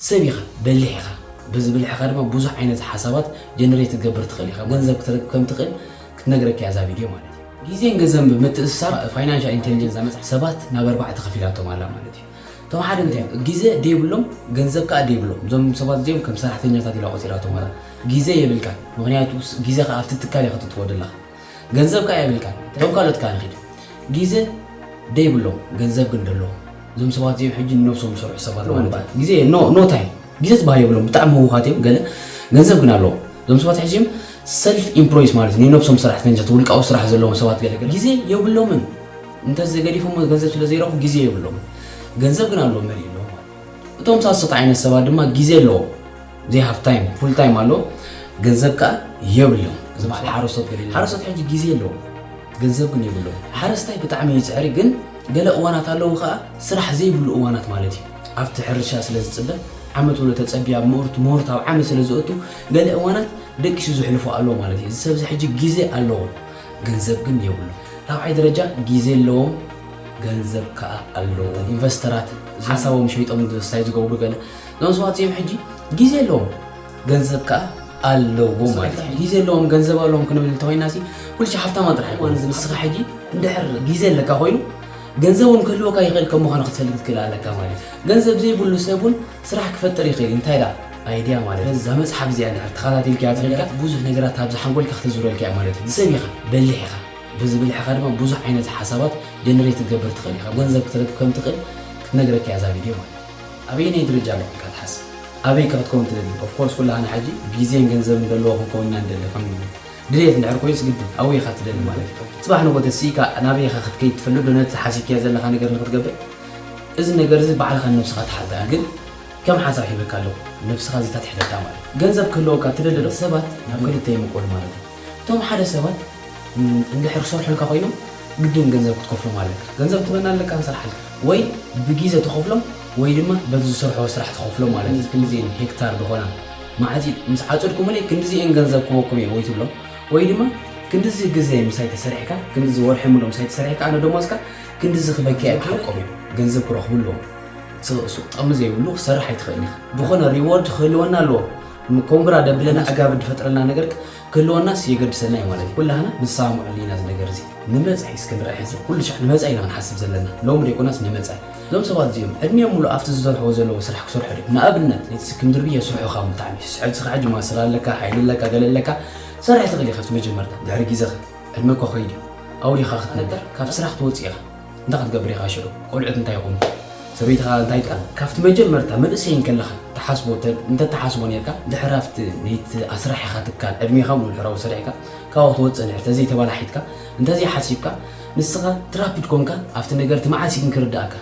ሰብ ኢኻ፣ በሊሕ ኢኻ። በዚ ብልሕኻ ድማ ብዙሕ ዓይነት ሓሳባት ጀነሬት ክትገብር ትኽእል ኢኻ። ገንዘብ ክትረክብ ከም ትኽእል ክትነግረካ እያ እዛ ቪድዮ ማለት እዩ። ግዜን ገንዘብን ብምትእስሳር ፋይናንሻል ኢንቴሊጀንስ እዛ መጽሓፍ ሰባት ናብ ኣርባዕተ ከፊላቶም ኣላ ማለት እዩ። እቶም ሓደ እንታይ እዮም? ግዜ ደይብሎም፣ ገንዘብ ከኣ ደይብሎም። እዞም ሰባት እዚኦም ከም ሰራሕተኛታት ኢላ ቆጺራቶም ኣላ። ግዜ የብልካን፣ ምኽንያቱ ግዜኻ ኣብቲ ትካል ኢኻ ትእትዎ ዘለኻ። ገንዘብ ከኣ የብልካን። እቶም ካልኦት ከኣ ንኺድ። ግዜ ደይብሎም፣ ገንዘብ ግን ደለዎም። እዞም ሰባት እዚኦም ሕጂ ንነብሶም ዝሰርሑ ሰባት ማለት እዩ። ግዜ ኖ ኖ ታይም፣ ግዜ ዝበሃል የብሎም። ብጣዕሚ ህውኻት እዮም። ገለ ገንዘብ ግን ኣለዎም። እዞም ሰባት ሕጂ እዮም ሰልፍ ኢምፕሎይስ ማለት እዩ፣ ናይ ነብሶም ሰራሕተኛታት፣ ውልቃዊ ስራሕ ዘለዎም ሰባት። ገለ ገለ ግዜ የብሎምን። እንተዘገዲፎም ገንዘብ ስለ ዘይረኽቡ ግዜ የብሎምን። ገንዘብ ግን ኣለዎም፣ መሊእ ኣለዎም ማለት እዩ። እቶም ሳልሰት ዓይነት ሰባት ድማ ግዜ ኣለዎም። They have time፣ ፉል ታይም ኣሎ፣ ገንዘብ ከኣ የብሎም። እዚ በዓል ሓረስቶት ገለ ሓረስቶት ሕጂ ግዜ ኣለዎም፣ ገንዘብ ግን የብሎም። ሓረስታይ ብጣዕሚ ይጽዕሪ፣ ግን ገለ እዋናት ኣለዉ ከኣ ስራሕ ዘይብሉ እዋናት ማለት እዩ። ኣብቲ ሕርሻ ስለ ዝጽበ፣ ዓመት ወሎ ተጸቢያ ምህርት ምህርት ኣብ ዓመት ስለ ዝእቱ፣ ገለ እዋናት ደቂሱ ዝሕልፎ ኣሎ ማለት እዩ። እዚ ሰብ እዚ ሕጂ ግዜ ኣለዎ፣ ገንዘብ ግን የብሉ። ራብዓይ ደረጃ ግዜ ኣለዎም፣ ገንዘብ ከኣ ኣለዎም። ኢንቨስተራት ሓሳቦም ሸይጦም ኢንቨስታይ ዝገብሩ ገለ፣ እዞም ሰባት እዚኦም ሕጂ ግዜ ኣለዎም፣ ገንዘብ ከኣ ኣለዎም ማለት እዩ። ግዜ ኣለዎም፣ ገንዘብ ኣለዎም ክንብል እንተኮይና ሲ፣ ኩሉ ሺ ሃብታማ ጥራሕ ኣይኮነ። ንስኻ ሕጂ እንድሕር ግዜ ኣለካ ኮይኑ፣ ገንዘብ እውን ክህልወካ ይኽእል ከም ምዃኑ ክትፈልጥ ክትክእል ኣለካ ማለት እዩ። ገንዘብ ዘይብሉ ሰብ እውን ስራሕ ክፈጥር ይኽእል እዩ። እንታይ ደኣ? ኣይድያ ማለት እዩ። እዛ መጽሓፍ እዚኣ እንድሕር ተኸታቲልካያ ትኽእልካ፣ ብዙሕ ነገራት ኣብዚ ሓንጎልካ ክተዝውረልካ እያ ማለት እዩ። ሰብ ኢኻ፣ በሊሕ ኢኻ። በዚ ብልሕኻ ድማ ብዙሕ ዓይነት ሓሳባት ጀነሬት ክትገብር ትኽእል ኢኻ። ገንዘብ ክትረክብ ከም ትኽእል ክትነግረካ እያ እዛ ቪድዮ ማለት እዩ። ኣበየናይ ደረጃ ኣለኹ ኢልካ ትሓስብ? ኣበይ ከ ክትከውን ትደሊ? ኦፍኮርስ ኩላህና ሕጂ ግዜን ገንዘብን ዘለዎ ክንከውን ኢና ንደሊ። ከም ድሌት እንድሕር ኮይኑስ ግድን ኣብኡ ኢኻ ትደሊ ማለት እዩ። ጽባሕ ንጎ ተሲእካ ናበይ ኢኻ ክትከይድ ትፈልጥ ዶ? ነቲ ሓሲብካዮ ዘለኻ ነገር ንክትገብር፣ እዚ ነገር እዚ ባዕልኻ ንነብስኻ ትሓታ። ግን ከም ሓሳብ ሂበካ ኣለኹ፣ ነብስኻ እዚታት ሕተታ ማለት እዩ። ገንዘብ ክህልወካ ትደሊ ዶ? ሰባት ናብ ክልተ ይምቀሉ ማለት እዩ። እቶም ሓደ ሰባት፣ እም፣ እንድሕር ክሰርሑልካ ኮይኖም ግድን ገንዘብ ክትከፍሎም ኣለካ። ገንዘብ ትበና ኣለካ፣ ክሰርሓልካ። ወይ ብግዜ ትኸፍሎም ወይ ድማ በቲ ዝሰርሕዎ ስራሕ ትኸፍሎም ማለት እዩ። ክንዲዚኤን ሄክታር ዝኾና መዓት ምስ ዓጸድኩምለይ ክንዲዚኤን ገንዘብ ክበኩም እየ ወይ ትብሎም፣ ወይ ድማ ክንዲዚ ግዜ ምሳይ ተሰሪሕካ፣ ክንዲዚ ወርሒ ምሉእ ምሳይ ተሰሪሕካ ኣነ ደሞዝካ ክንዲዚ ክበኪ እየ ክሓቆም እዮም። ገንዘብ ክረኽቡ ኣለዎም። ስ-፣ ስ-፣ ጥቕሚ ዘይብሉ ክሰርሕ ኣይትኽእልን ኢኻ። ዝኾነ ሪዎርድ ክህልወና ኣለዎ። ም-፣ ኮንግራ ደብለና፣ ኣጋብ ድፈጥረልና ነገር ክህልወናስ የገድሰና እዩ ማለት እዩ። ኩላህና ንሰማምዐሉ ኢና እዚ ነገር እዚ። ንመጻኢ እስከ ንርኣ ሕዚ። ኩሉ ሻዕ ንመጻኢ ኢና ክንሓስብ ዘለና። ሎሚ ደይኮናስ ንመጻኢ። እዞም ሰባት እዚኦም ዕድሚኦም ሙሉእ ኣብቲ ዝሰርሕዎ ዘለዉ ስራሕ ክሰርሑ ድዮም? ንኣብነት፣ ነቲ ስክም ድርቢ የስርሑኻ ብጣዕሚ። ሕጂ ስኻ ሕጂ ማስል ኣለካ፣ ሓይሊ ኣለካ፣ ገለ ኣለካ፣ ትሰርሕ ትኽእል ኢኻ ኣብቲ መጀመርታ። ድሕሪ ግዜ ኸ ዕድመ እኮ ከይዱ እዩ። ኣውሊኻ ክትነብር፣ ካብ ስራሕ ትወጽእ ኢኻ። እንታይ ክትገብር ኢኻ ሽዑ? ቆልዑት እንታይ ይኾኑ? ሰበይትኻ እንታይ ትኾን? ካብቲ መጀመርታ መንእሰይ እንከለኻ ትሓስቦ፣ እንተ-፣ እንተትሓስቦ ኔርካ፣ ድሕሪ ኣብቲ ናይቲ ኣስራሒኻ ትካል፣ ዕድሜኻ ሙሉእ ሕራዊ ሰሪሕካ፣ ካብኡ ክትወጽእ እንድሕር ተዘይተባላሒትካ፣ እንተዘይሓሲብካ፣ ንስኻ ትራፒድ ኮንካ ኣብቲ ነገር እቲ መዓስ እዩ ግን ክርድኣካ?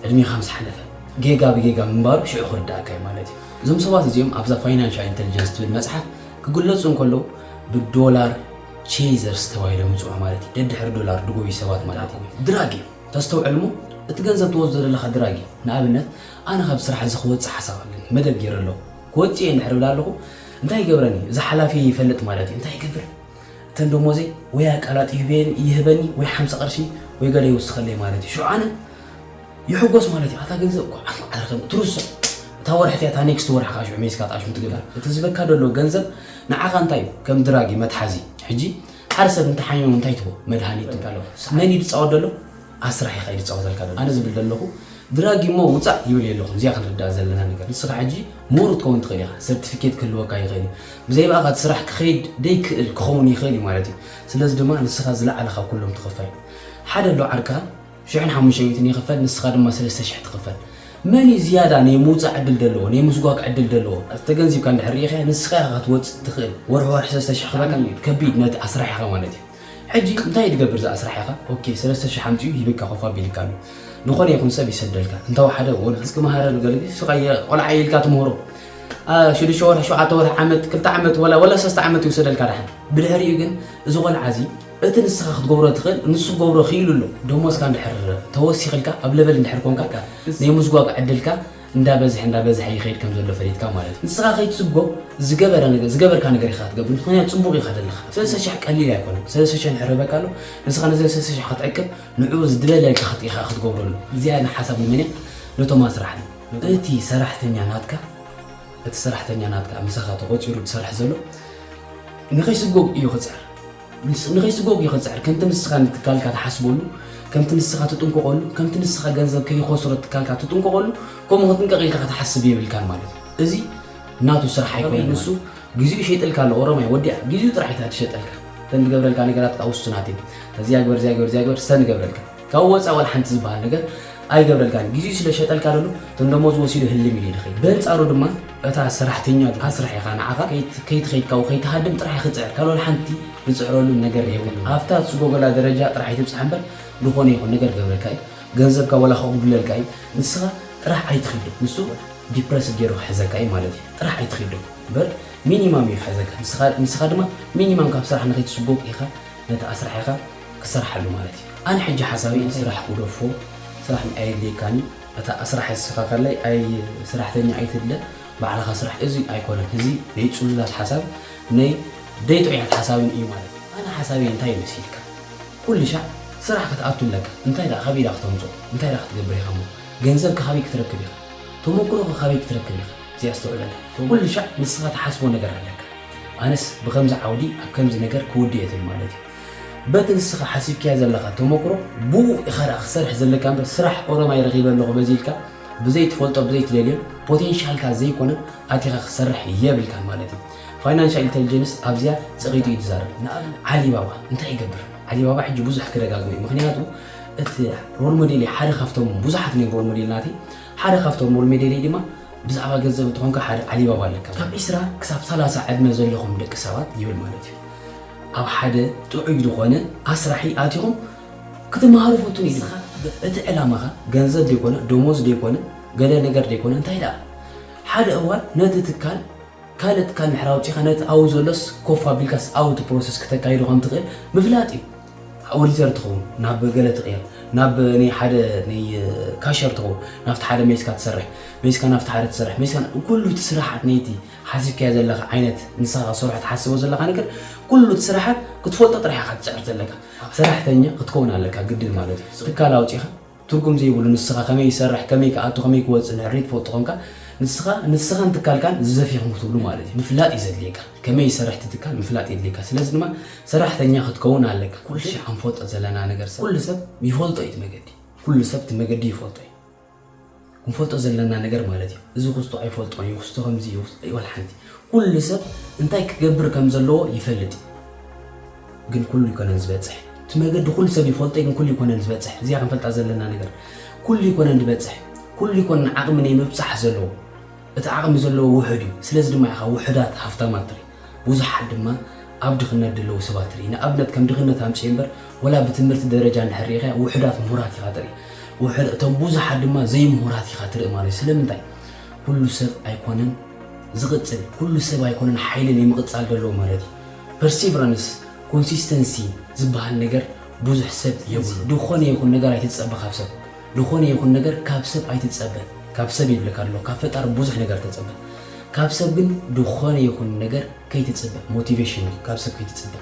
ዕድሜኻ ምስ ሓለፈ። ጌጋ ብጌጋ ምንባሩ ሽዑ ክርድኣካ እዩ ማለት እዩ። እዞም ሰባት እዚኦም ኣብዛ ፋይናንሻል ኢንተሊጀንስ ትብል መጽሓፍ ክግለጹ እንከለዉ ብዶላር ቼዘርስ ተባሂሎም ይጽውዑ ማለት እዩ። ደድሕሪ ዶላር ድጎዩ ሰባት ማለት እዩ። ድራግ እዩ። ተስተውዕልሞ፣ እቲ ገንዘብ ትወስዶ ዘለኻ ድራግ እዩ። ንኣብነት፣ ኣነ ካብ ስራሕ እዚ ክወጽእ ሓሳብ ኣለኒ፣ መደብ ገይረ ኣለኹ። ክወጽእ እየ እንድሕር እብል ኣለኹ፣ እንታይ ይገብረኒ? እዚ ሓላፊ ይፈልጥ ማለት እዩ። እንታይ ይገብር? እተን ደሞዘይ ወይ ኣቃላጢ ይህበኒ፣ ይህበኒ፣ ወይ ሓምሳ ቅርሺ ወይ ገለ ይውስኸለይ ማለት እዩ። ሽዑ ኣነ ይሕጎስ ማለት እዩ። ኣታ ገንዘብ እኮ ዓርኸ ትርስዕ። እታ ወርሒ እቲኣ፣ እታ ኔክስት ወርሒ ከኣ ሽዑ ሜስካ ጣሽሙ ትግበር። እቲ ዝበካ ዘሎ ገንዘብ ንዓኻ እንታይ እዩ? ከም ድራግ እዩ፣ መትሓዚ። ሕጂ ሓደ ሰብ እንተሓሚሙ እንታይ ትቦ? መድሃኒት እንካሎ። መን እዩ ዝጻወት ዘሎ? ኣስራሒኻ እዩ ዝጻወተልካ ዘሎ። ኣነ ዝብል ዘለኹ ድራግ እሞ ውጻእ ይብል የለኹን። እዚኣ ክንርዳእ ዘለና ነገር። ንስኻ ሕጂ ምሁር ክትከውን ትኽእል ኢኻ። ሰርቲፊኬት ክህልወካ ይኽእል እዩ። ብዘይ ብኣኻ እቲ ስራሕ ክኸይድ ደይክእል ክኸውን ይኽእል እዩ ማለት እዩ። ስለዚ ድማ ንስኻ ዝለዓለ ካብ ኩሎም ትኽፋይ። ሓደ ኣሎ ዓርክኻ፣ ሽሕን ሓሙሽተ ሚእትን ይኽፈል፣ ንስኻ ድማ ሰለስተ ሽሕ ትኽፈል። መን እዩ ዝያዳ ናይ ምውጻእ ዕድል ዘለዎ፣ ናይ ምስጓግ ዕድል ዘለዎ? ተገንዚብካ እንድሕር ርኢኻዮ፣ ንስኻ ኢኻ ክትወጽእ ትኽእል። ወርሒ ወርሒ ሰለስተ ሽሕ ክበካ ከቢድ ነቲ ኣስራሒኻ ማለት እዩ። ሕጂ እንታይ ትገብር እዛ ኣስራሒኻ? ኦኬ፣ ሰለስተ ሽሕ ኣምጺኡ ሂብካ ኮፍ ኣቢልካ ኣሎ። ዝኾነ ይኹን ሰብ ይሰደልካ። እንተወሓደ ወዲ እስኪ መሃረሉ ገለ ግዜ፣ ስኻ የ-፣ ቆልዓ ኢልካ ትምህሮ። አ፣ ሽዱሽተ ወርሒ፣ ሸውዓተ ወርሒ፣ ዓመት፣ ክልተ ዓመት፣ ወላ፣ ወላ ሰለስተ ዓመት ይውሰደልካ ደሓን። ብድሕሪኡ ግን እዚ ቆልዓ እዚ እቲ ንስኻ ክትገብሮ ትኽእል፣ ንሱ ክገብሮ ክኢሉ ኣሎ። ደሞዝካ እንድሕር ተወሲኽልካ፣ ኣብ ለቨል እንድሕር ኮንካ፣ ናይ ምስጓግ ዕድልካ እንዳበዝሐ፣ እንዳበዝሐ ይኸይድ ከም ዘሎ ፈሊጥካ ማለት እዩ። ንስኻ ከይትስጎ ዝገበረ ነገር፣ ዝገበርካ ነገር ኢኻ ትገብር። ምኽንያቱ ጽቡቕ ኢኻ ዘለኻ። ሰለስተ ሽሕ ቀሊል ኣይኮነን። ሰለስተ ሽሕ እንድሕር ህበካ ኣሎ፣ ንስኻ ነዚ ሰለስተ ሽሕ ክትዕቅብ፣ ንዕኡ ዝድበለልካ ክት-፣ ኢኻ ክትገብረሉ። እዚኣ ንሓሳብ ንመን እያ? ነቶም ኣስራሕቲ። እቲ ሰራሕተኛ ናትካ እቲ ሰራሕተኛ ናትካ ምሳኻ ተቖጺሩ ዝሰርሕ ዘሎ ንኸይስጎግ እዩ ክጽዕር። ንኸይስጎግ እዩ ክጽዕር። ከምቲ ንስኻ ንትካልካ ትሓስበሉ፣ ከምቲ ንስኻ ትጥንቀቐሉ፣ ከምቲ ንስኻ ገንዘብ ከይኸስሮ ትካልካ ትጥንቀቐሉ፣ ከምኡ ክጥንቀቕ ኢልካ ክትሓስብ የብልካን ማለት እዩ። እዚ ናቱ ስራሕ ኣይኮነን። ንሱ ግዜኡ ይሸጠልካ ኣሎ። ኦሮማይ ወዲኣ ግዜኡ ጥራሕ እታ ትሸጠልካ። እተን ዝገብረልካ ነገራት ከዓ ውሱናት እየን። እዚኣ ግበር፣ እዚኣ ግበር፣ እዚኣ ግበር፣ ሰን ይገብረልካ። ካብ ወፃ ዋላ ሓንቲ ዝበሃል ነገር ኣይገብረልካን። ግዜኡ ስለ ሸጠልካ ደሎ እቶም ደሞዝ ወሲዱ ህልም ኢሉ ይድኸይ። በንጻሩ ድማ እታ ሰራሕተኛ ኣስራሕ ኢኻ ንዓኻ ከይትኸይድካ ከይትሃድም ጥራሕ ክፅዕር ካልኦል ሓንቲ ዝፅዕረሉ ነገር የብሉ። ኣብታ ትስጎገላ ደረጃ ጥራሕ ይትብፃሕ እምበር ዝኾነ ይኹን ነገር ገብረካ እዩ። ገንዘብካ ወላ ከጉድለልካ እዩ። ንስኻ ጥራሕ ኣይትኺዶ። ንሱ ዲፕረስ ገይሩ ክሕዘካ እዩ ማለት እዩ። ጥራሕ ኣይትኺዶ እምበር ሚኒማም እዩ ክሕዘካ። ንስኻ ድማ ሚኒማም ካብ ስራሕ ንኸይትስጎግ ኢኻ ነቲ ኣስራሕ ኢኻ ክሰርሓሉ ማለት እዩ። ኣነ ሕጂ ሓሳበይ ስራሕ ግደፎ፣ ስራሕ ኣየድልየካን እዩ። እታ ኣስራሕ እስኻ ከላይ ኣይ ሰራሕተኛ ኣይትድለ፣ ባዕልኻ ስራሕ። እዚ ኣይኮነን። እዚ ናይ ጽሉላት ሓሳብ ናይ ደይጥዑያት ሓሳብን እዩ ማለት እዩ። ኣነ ሓሳበይ እንታይ መሲልካ? ኩሉ ሻዕ ስራሕ ክትኣቱ ኣለካ። እንታይ ደኣ ካበይ ደኣ ክተምጾ? እንታይ ደኣ ክትገብር ኢኻ እሞ? ገንዘብ ካበይ ክትረክብ ኢኻ? ተመክሮ ካበይ ክትረክብ ኢኻ? እዚኣ ኣስተውዕለላ። ኩሉ ሻዕ ንስኻ ትሓስቦ ነገር ኣለካ። ኣነስ ብኸምዚ ዓውዲ ኣብ ከምዚ ነገር ክውድእ እየ ትብል ማለት እዩ። በቲ ንስኻ ሓሲብካዮ ዘለኻ ተመክሮ ብኡ ኢኻ ደኣ ክሰርሕ ዘለካ እምበር ስራሕ ኦሮማይ ረኺበ ኣለኹ በዚ ኢልካ ብዘይትፈልጦ ብዘይትደልዮ ፖቴንሻልካ ዘይኮነ ኣቲኻ ክሰርሕ የብልካን ማለት እዩ። ፋይናንሻል ኢንተሊጀንስ ኣብዚኣ ጸቒጡ እዩ ዝዛረብ። ንኣብነት ዓሊባባ እንታይ ይገብር? ዓሊባባ ሕጂ ብዙሕ ክደጋግሞ እዩ። ምኽንያቱ እቲ ሮል ሞዴል ሓደ ካብቶም ብዙሓት ናይ ሮል ሞዴል ናተይ ሓደ ካብቶም ሮል ሞዴል ድማ ብዛዕባ ገንዘብ እንተኾንካ ሓደ ዓሊባባ ኣለካ። ካብ ዒስራ ክሳብ ሰላሳ ዕድመ ዘለኹም ደቂ ሰባት ይብል ማለት እዩ። ኣብ ሓደ ጥዑይ ዝኾነ ኣስራሒ ኣቲኹም ክትመሃሩ ፈቱን እዩ። እቲ ዕላማኻ ገንዘብ ዘይኮነ ደሞዝ ዘይኮነ ገለ ነገር ዘይኮነ እንታይ ደኣ ሓደ እዋን ነቲ ትካል ካልእ ትካል ድሕሪ ኣውፂኻ ነቲ ኣብኡ ዘሎስ ኮፍ ኣቢልካስ ኣብኡ እቲ ፕሮሰስ ክተካይዶ ከም ትኽእል ምፍላጥ እዩ። ኦዲተር ትኸውን ናብ ገለ ትቕየር ናብ ናይ ሓደ ናይ ካሸር ትኸውን ናብቲ ሓደ ሜስካ ትሰርሕ ሜስካ ናብቲ ሓደ ትሰርሕ ሜስካ ኩሉ እቲ ስራሓት ናይቲ ሓሲብካዮ ዘለኻ ዓይነት ንስኻ ክሰርሖ ትሓስቦ ዘለኻ ነገር ኩሉ እቲ ስራሓት ክትፈልጦ ጥራሕ ኢኻ ትፅዕር ዘለካ። ሰራሕተኛ ክትከውን ኣለካ ግድን ማለት እዩ። ትካል ኣውፂኻ ትርጉም ዘይብሉ ንስኻ ከመይ ይሰርሕ ከመይ ክኣቱ ከመይ ክወፅእ ንሕሪ ትፈልጦ ኮንካ ንስኻ ንስኻን ትካልካን ዝዘፊኹም ክትብሉ ማለት እዩ። ምፍላጥ እዩ ዘድልየካ። ከመይ ይሰርሕ እቲ ትካል ምፍላጥ የድልየካ። ስለዚ ድማ ሰራሕተኛ ክትከውን ኣለካ። ኩሉ ሻዕ ክንፈልጦ ዘለና ነገር ሰብ ኩሉ ሰብ ይፈልጦ እዩ እቲ መገዲ። ኩሉ ሰብ እቲ መገዲ ይፈልጦ እዩ። ክንፈልጦ ዘለና ነገር ማለት እዩ። እዚ ክስቶ ኣይፈልጦን እዩ ክስቶ ከምዚ እዩ ዋላ ሓንቲ። ኩሉ ሰብ እንታይ ክገብር ከም ዘለዎ ይፈልጥ እዩ። ግን ኩሉ ይኮነን ዝበፅሕ። እቲ መገዲ ኩሉ ሰብ ይፈልጦ እዩ ግን ኩሉ ይኮነን ዝበፅሕ። እዚኣ ክንፈልጣ ዘለና ነገር ኩሉ ይኮነን ዝበፅሕ። ኩሉ ይኮነን ዓቕሚ ናይ ምብፃሕ ዘለዎ። እቲ ዓቕሚ ዘለዎ ውሑድ እዩ። ስለዚ ድማ ኢኻ ውሑዳት ሃፍታማት ትርኢ። ብዙሓት ድማ ኣብ ድኽነት ዘለዉ ሰባት ትርኢ። ንኣብነት ከም ድኽነት ኣምፅኤ እምበር ወላ ብትምህርቲ ደረጃ እንድሕር ርኢኻያ ውሑዳት ምሁራት ኢኻ ትርኢ። ውሑድ እቶም ብዙሓት ድማ ዘይምሁራት ኢኻ ትርኢ ማለት እዩ። ስለምንታይ? ኩሉ ሰብ ኣይኮነን ዝቕፅል፣ ኩሉ ሰብ ኣይኮነን ሓይሊ ናይ ምቕፃል ዘለዎ ማለት እዩ። ፐርሲቨራንስ ኮንሲስተንሲ ዝበሃል ነገር ብዙሕ ሰብ የብሉ። ዝኾነ ይኹን ነገር ኣይትፀበ ካብ ሰብ ዝኾነ ይኹን ነገር ካብ ሰብ ኣይትፀበ። ካብ ሰብ ይብለካ ኣሎ ካብ ፈጣሪ ብዙሕ ነገር ተፀበ። ካብ ሰብ ግን ዝኾነ ይኹን ነገር ከይትፅበ። ሞቲቬሽን ካብ ሰብ ከይትፅበ።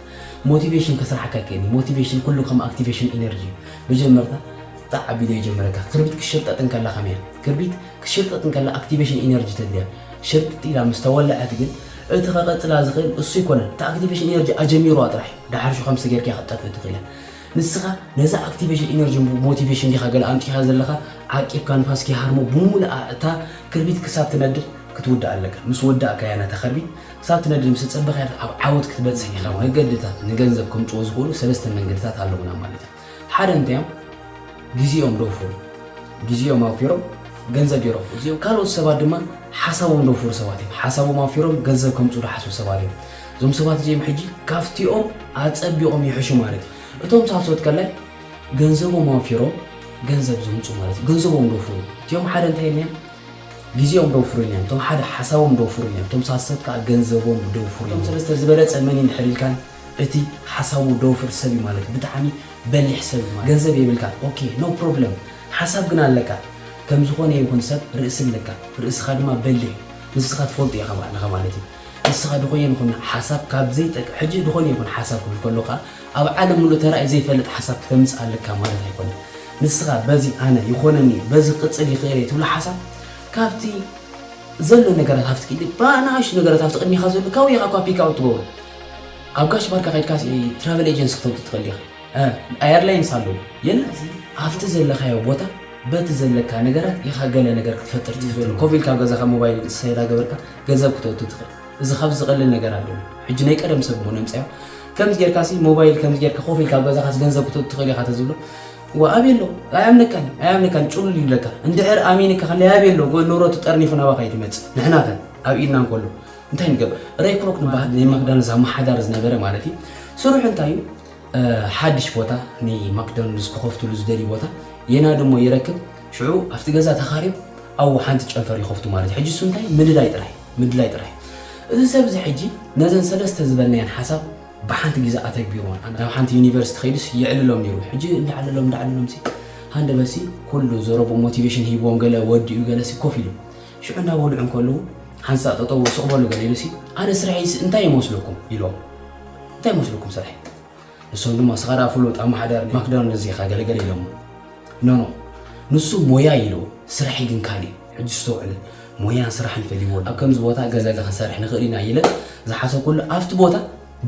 ሞቲቬሽን ከስራሓካ ይክእል። ሞቲቬሽን ኩሉ ከም ኣክቲቬሽን ኢነርጂ መጀመርታ ጣዕ ኣቢሉ ይጀምረካ። ክርቢት ክሽርጠጥ እንከላ ከመያ ክርቢት ክሽርጠጥ እንከላ ኣክቲቬሽን ኢነርጂ ተድልያ። ሽርጥጥ ኢላ ምስ ተወለዐት ግን እቲ ከቐፅላ ዝኽእል እሱ ይኮነን። እቲ ኣክቲቬሽን ኢነርጂ ኣጀሚርዋ ጥራሕ እዩ። ደሓር ሹ ከምዚ ጌርካ ክትጠፍእ ትኽእል እያ። ንስኻ ነዛ ኣክቲቬሽን ኢነርጂ ሞቲቬሽን ዲኻ ገለ ኣምፂኻ ዘለኻ ዓቂብካ ንፋስ ከይሃርሞ ብሙሉኣ እታ ክርቢት ክሳብ ትነድድ ክትውድእ ኣለካ። ምስ ወዳእካያ ነታ ከርቢት ክሳብ ትነድድ ምስ ጸበኻያ ኣብ ዓወት ክትበጽሕ ኢኻ። መገድታት ንገንዘብ ከምጽዎ ዝኽእሉ ሰለስተ መንገድታት ኣለዉና ማለት እዩ። ሓደ እንታይ እዮም? ግዜኦም ደውፍሩ። ግዜኦም ኣውፊሮም ገንዘብ ይረኽቡ። እዚኦም ካልኦት ሰባት ድማ ሓሳቦም ደውፍሩ ሰባት እዮም። ሓሳቦም ኣውፊሮም ገንዘብ ከምጽኡ ዝሓስቡ ሰባት እዮም። እዞም ሰባት እዚኦም ሕጂ ካብቲኦም ኣጸቢቖም ይሕሹ ማለት እዩ። እቶም ሳልሶት ከላይ ገንዘቦም ኣውፊሮም ገንዘብ ዘምጽኡ ማለት እዩ። ገንዘቦም ደውፍሩ። እቲኦም ሓደ እንታይ እዮም? ግዜኦም ደውፍሩ እዮም። እቶም ሓደ ሓሳቦም ደውፍሩ እዮም። እቶም ሳልሶት ከዓ ገንዘቦም ደውፍሩ እዮም። እቶም ሰለስተ ዝበለጸ መን እዩ እንድሕር ኢልካን እቲ ሓሳቡ ደውፍር ሰብ እዩ ማለት እዩ። ብጣዕሚ በሊሕ ሰብ እዩ ማለት። ገንዘብ የብልካን። ኦኬ፣ ኖ ፕሮብለም። ሓሳብ ግን ኣለካ። ከም ዝኾነ ይኹን ሰብ ርእሲ ኣለካ። ርእስኻ ድማ በሊሕ እዩ። ንስኻ ትፈልጦ ኢኻ ባዕልኻ ማለት እዩ። ንስኻ ዝኾነ ይኹን ሓሳብ ካብ ዘይጠቅ-፣ ሕጂ ዝኾነ ይኹን ሓሳብ ክብል ከሎ ከዓ ኣብ ዓለም ሙሉእ ተራእዩ ዘይፈልጥ ሓሳብ ክተምጽእ ኣለካ ማለት ኣይኮነን። ንስኻ በዚ ኣነ ይኾነኒ፣ በዚ ክቕጽል ይኽእል እየ ትብሎ ሓሳብ ካብቲ ዘሎ ነገራት ሃፍቲ ክኢል ብኣናእሽቱ ነገራት ሃፍቲ ቅድሚኻ ዘሎ ካብኡ ኢኻ እኳ ፒክ ኣውት ትገብሮ። ኣብ ጋሽ ባርካ ከይድካ travel agency ክተውፅእ ትኽእል ኢኻ። Airlines ኣለዉ የለ። ኣብቲ ዘለኻዮ ቦታ በቲ ዘለካ ነገራት ኢኻ ገለ ነገር ክትፈጥር ትኽእል። ኮፍ ኢልካ ኣብ ገዛኻ ሞባይል ሰይዳ ገበርካ ገንዘብ ክተውት ትኽእል። እዚ ካብ ዝቐልል ነገር ኣሎ። ሕጂ ናይ ቀደም ሰብ እሞ ነምፅያ ከምዚ ጌርካ ሲ ሞባይል ከምዚ ጌርካ ኮፍ ኢልካ ኣብ ገዛኻ ገንዘብ ክተውት ትኽእል ኢኻ ተዝብሎ ዋ ኣበይ ኣሎ ኣይኣምነካን ኣይኣምነካን ጭሉል ይብለካ። እንድሕር ኣሚንካ ከለ ኣበይ ኣሎ ንብረቱ ጠርኒፉ ናባኻ እዩ ዝመፅእ። ንሕና ከ ኣብ ኢድና እንከሎ እንታይ ንገብር? ሬይ ክሮክ ንበሃል ናይ ማክዳናልድስ ኣመሓዳሪ ዝነበረ ማለት እዩ። ስርሑ እንታይ እዩ? ሓድሽ ቦታ ናይ ማክዳናልድስ ክኸፍትሉ ዝደልዩ ቦታ የናዲ እሞ ይረክብ። ሽዑ ኣብቲ ገዛ ተኻርዮም ኣብኡ ሓንቲ ጨንፈር ይኸፍቱ ማለት እዩ። ሕጂ እሱ እንታይ ምድላይ ጥራይ ምድላይ ጥራይ። እዚ ሰብ እዚ ሕጂ ነዘን ሰለስተ ዝበልናየን ሓሳብ ብሓንቲ ግዜ ኣተግቢርዎን ናብ ሓንቲ ዩኒቨርሲቲ ከይዱስ የዕልሎም ነይሩ። ሕጂ እንዳዕልሎም እንዳዕልሎም ሲ ሃንደበሲ ኩሉ ዘረቡ ሞቲቬሽን ሂብዎም ገለ ወዲኡ ገለ ሲ ኮፍ ኢሉ ሽዑ እንዳበልዑ እንከለዉ ሓንሳእ ጠጠው ስቕ በሉ ገለ ኢሉ ሲ ኣነ ስርሐይስ እንታይ ይመስለኩም ኢሎም እንታይ ይመስለኩም ስርሐይ ንሶም ድማ ስኻ ደኣ ፍሉጥ ኣመሓዳሪ ማክዳናልድስ ኢኻ ገለገለ ኢሎም ኖኖ ንሱ ሞያ ኢሉ ስርሐይ ግን ካሊእ ሕጂ ዝተውዕለ ሞያን ስራሕን ፈልይዎ ኣሎ ኣብ ከምዚ ቦታ ገዛ ገ ክንሰርሕ ንኽእል ኢና ኢለ ዝሓሰብኩሉ ኣብቲ ቦታ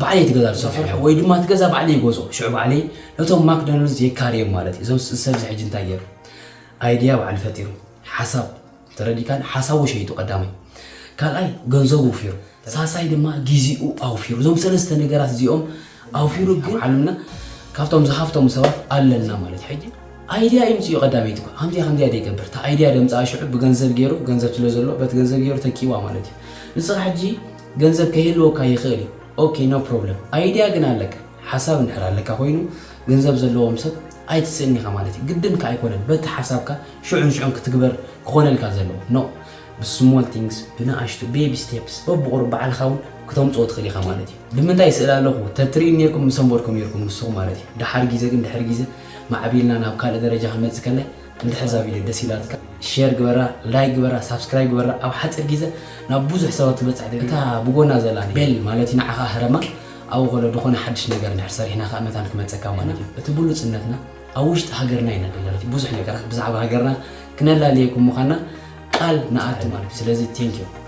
ባዕለይ እቲ ገዛ ዝሰርሖ ወይ ድማ እቲ ገዛ ባዕለይ ይገዝኦ ሽዑ ባዕለይ ነቶም ማክዳናልድስ የካርዮም ማለት እዩ እዞም ሰብ እዚ ሕጂ እንታይ ገይሩ ኣይድያ ባዕሉ ፈጢሩ ሓሳብ ተረዲካን ሓሳቡ ሸይጡ ቀዳማይ ካልኣይ ገንዘቡ ውፊሩ ሳልሳይ ድማ ጊዜኡ ኣውፊሩ እዞም ሰለስተ ነገራት እዚኦም ኣውፊሩ ግን ዓለምና ካብቶም ዝሃፍቶም ሰባት ኣለና ማለት እዩ ሕጂ ኣይድያ ይምፅኡ ቀዳመይቲ እኳ ከምዚያ ከምዚያ ደይገብር እታ ኣይድያ ደምፅኣ ሽዑ ብገንዘብ ገይሩ ገንዘብ ስለ ዘሎ በቲ ገንዘብ ገይሩ ተኪዋ ማለት እዩ ንስኻ ሕጂ ገንዘብ ከይህልወካ ይኽእል እዩ okay no problem idea ግን ኣለካ ሓሳብ እንድሕር ኣለካ ኮይኑ ገንዘብ ዘለዎም ሰብ ኣይትስእን ኢኻ ማለት እዩ ግድን ከ ኣይኮነን በቲ ሓሳብካ ሽዑን ሽዑን ክትግበር ክኾነልካ ዘለዎ no ብ small things ብንኣሽቱ baby steps በብቑሩብ ባዕልኻ እውን ክተምፅኦ ትኽእል ኢኻ ማለት እዩ ንምንታይ ይስእል ኣለኹ ተትርእዩ ነርኩም ምሰንበድኩም ነርኩም ንስኹም ማለት እዩ ድሓር ግዜ ግን ድሕር ግዜ ማዕቢልና ናብ ካልእ ደረጃ ክንመፅእ ከላይ እንድሕር ዛ ቪድዮ ደስ ኢላትካ ሼር ግበራ ላይክ ግበራ ሳብስክራይብ ግበራ ኣብ ሓፂር ግዜ ናብ ብዙሕ ሰባት ትበፅሕ እታ ብጎና ዘላ ቤል ማለት እዩ ንዓኻ ህረማ ኣብኡ ከሎ ዝኾነ ሓድሽ ነገር እንድሕር ሰሪሕና ከዓ መታን ክመፀካ ማለት እዩ እቲ ብሉፅነትና ኣብ ውሽጢ ሃገርና ኢና ዘለና ብዙሕ ነገራት ብዛዕባ ሃገርና ክነላልየኩም ምዃንና ቃል ንኣቱ ማለት እዩ ስለዚ thank you